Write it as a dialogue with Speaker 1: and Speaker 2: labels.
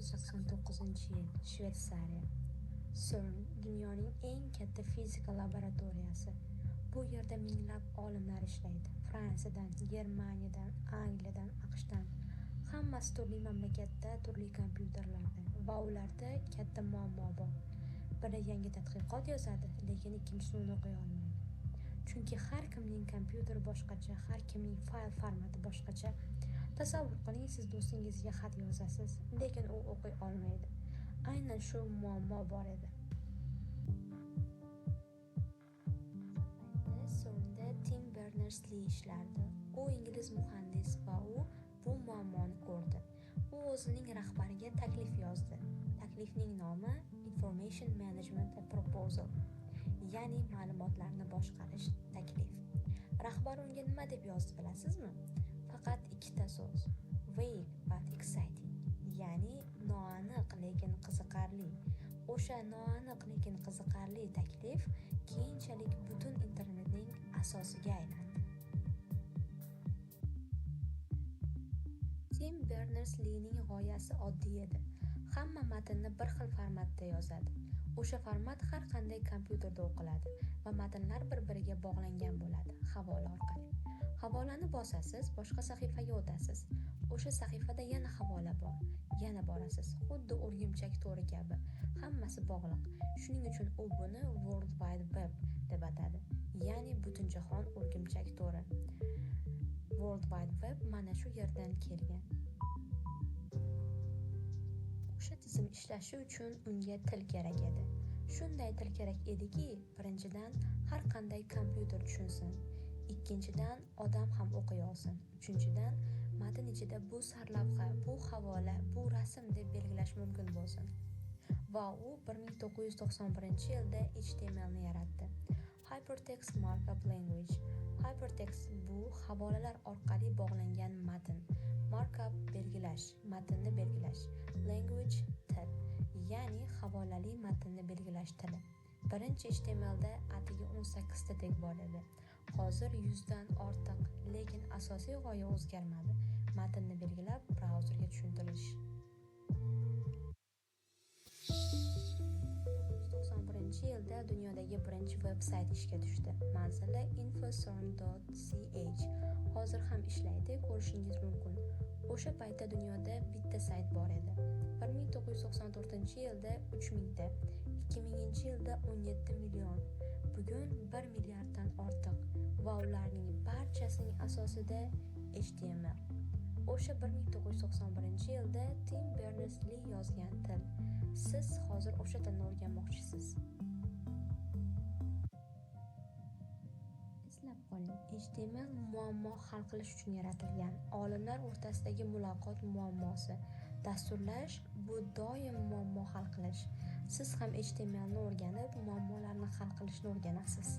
Speaker 1: 1989-yil, Shvetsariya. CERN dunyoning eng katta fizika laboratoriyasi. Bu yerda minglab olimlar ishlaydi. Fransiyadan, Germaniyadan, Angliyadan, AQShdan. Hammasi turli mamlakatda, turli kompyuterlarda va ularda katta muammo bor. Biri yangi tadqiqot yozadi, lekin ikkinchisi uni o'qiy olmaydi. Chunki har kimning kompyuteri boshqacha, har kimning fayl formati boshqacha. Tasavvur qiling, siz do'stingizga xat yozasiz, lekin u o'qiy olmaydi. Aynan shu muammo bor edi. O'sha paytda CERNda Tim Berners-Lee ishlardi. U ingliz muhandis va u bu muammoni ko'rdi. U o'zining rahbariga taklif yozdi. Taklifning nomi Information Management Proposal, ya'ni ma'lumotlarni boshqarish taklif. Rahbar unga nima deb yozdi bilasizmi? Faqat ikkita so'z: vague but exciting, ya'ni noaniq lekin qiziqarli. O'sha noaniq lekin qiziqarli taklif keyinchalik butun internetning asosiga aylandi. Tim Berners-Leening g'oyasi oddiy edi. Hamma matnni bir xil formatda yozadi. O'sha format har qanday kompyuterda o'qiladi va matnlar bir-biriga bog'langan bo'ladi havola orqali. Havolani bosasiz, boshqa sahifaga o'tasiz. O'sha sahifada yana havola bor. Yana borasiz. Xuddi o'rgimchak to'ri kabi. Hammasi bog'liq. Shuning uchun u buni World Wide Web deb atadi. Ya'ni butunjahon o'rgimchak to'ri. World Wide Web mana shu yerdan kelgan. O'sha tizim ishlashi uchun unga til kerak edi. Shunday til kerak ediki, birinchidan, har qanday kompyuter tushunsin. Ikkinchidan, odam ham o'qiy olsin. Uchinchidan, matn ichida bu sarlavha, bu havola, bu rasm deb belgilash mumkin bo'lsin. Va u 1991-yilda HTMLni yaratdi. Hypertext Markup Language. Hypertext bu havolalar orqali bog'langan matn. Markup belgilash, matnni belgilash. Language til, ya'ni havolali matnni belgilash tili. Birinchi HTMLda atigi 18 ta teg bor edi. Hozir 100 dan ortiq, lekin asosiy g'oya o'zgarmadi. Matnni belgilab, brauzerga tushuntirish. 1991-yilda dunyodagi birinchi veb-sayt ishga tushdi. Manzili infocern.ch. Hozir ham ishlaydi, ko'rishingiz mumkin. O'sha paytda dunyoda bitta sayt bor edi. 1994-yilda 3000 ta, 2000-yilda 17 million. Bugun 1 milliarddan ortiq va ularning barchasining asosida HTML. O'sha 1991-yilda Tim Berners-Lee yozgan til. Siz hozir o'sha tilni o'rganmoqchisiz. Eslab qoling, HTML muammo hal qilish uchun yaratilgan. Olimlar o'rtasidagi muloqot muammosi. Dasturlash bu doim muammo hal qilish. Siz ham HTMLni o'rganib, muammolarni hal qilishni o'rganasiz.